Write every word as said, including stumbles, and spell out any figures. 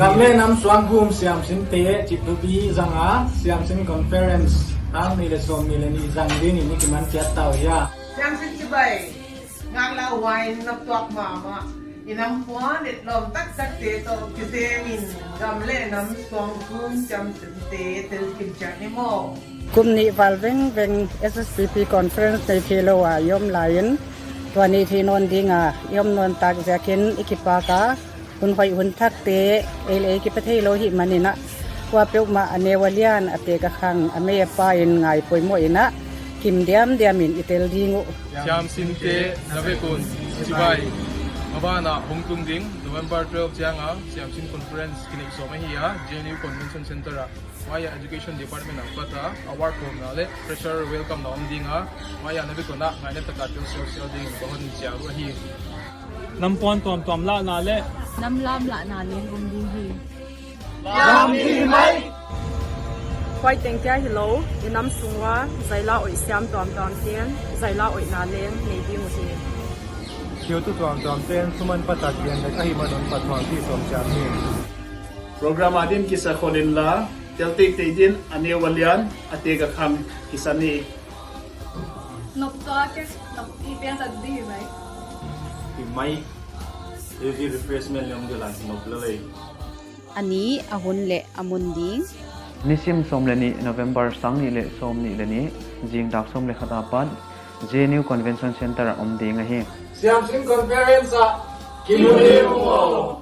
Gam leh nam suangkum siamsinte chih thupi zanga Siamsin Conference sang nih leh sawmnih leh nih zang dingin i kiman chiat ta uh hia. Siamsin chibai, ngaklah uain na tuak mahmah. I nam puan etlawm taktakte toh kizemin gam leh nam suangkum siamsinte telkhin chiat ni maw. Kum nih val vengveng S S P P Conference nei theilou a i om laiin, tua nei thei nawn dinga i om nawn tak ziakin i kipak a, hun hoih hun thakte ei leh ei kipe theilou hih manin a, kuapeuhmah a neu a lian, a tek a khang, a mei a pain ngai poimoh in a, kim diamdiamin i tel ding uh. Siamsinte na vek un chibai. Maban a hongtung ding November twelve chiang a Siamsin Conference kineih sawm ahi a, J N U Convention Center a. Huai a Education Department a pat a award pawmna leh fresher welcome na om ding a, huai a na vek un a ngaihna taka tel sialsial dingin ka hon chial uh ahi. Nam puan tuamtuam lahna leh nam lam lahna leng om ding hi. Huai teng kia hilou, i nam sung ua zaila oih siam tuamtuamte'n zaila oihna leng nei ding uhi. Kheutu tuamtuamte'n thuman patak gen leh ahihman un pathuam di sawm chiat ni. Program a din kisa khol inla, tel teitei din, a neu a lian, a tek a khang kisa ni. Nop tua ke, nop i piang tak di hi mai. Hi mai, heavy refreshment leh om di lai, nop lelei. A ni, a hun leh a mun ding. Nisim sawm leh nih November sang nih leh sawmnih leh nih, zing dak sawm leh khat apat J N U Convention Center a om ding ahi. Siamsin Conference a kimu ding uh.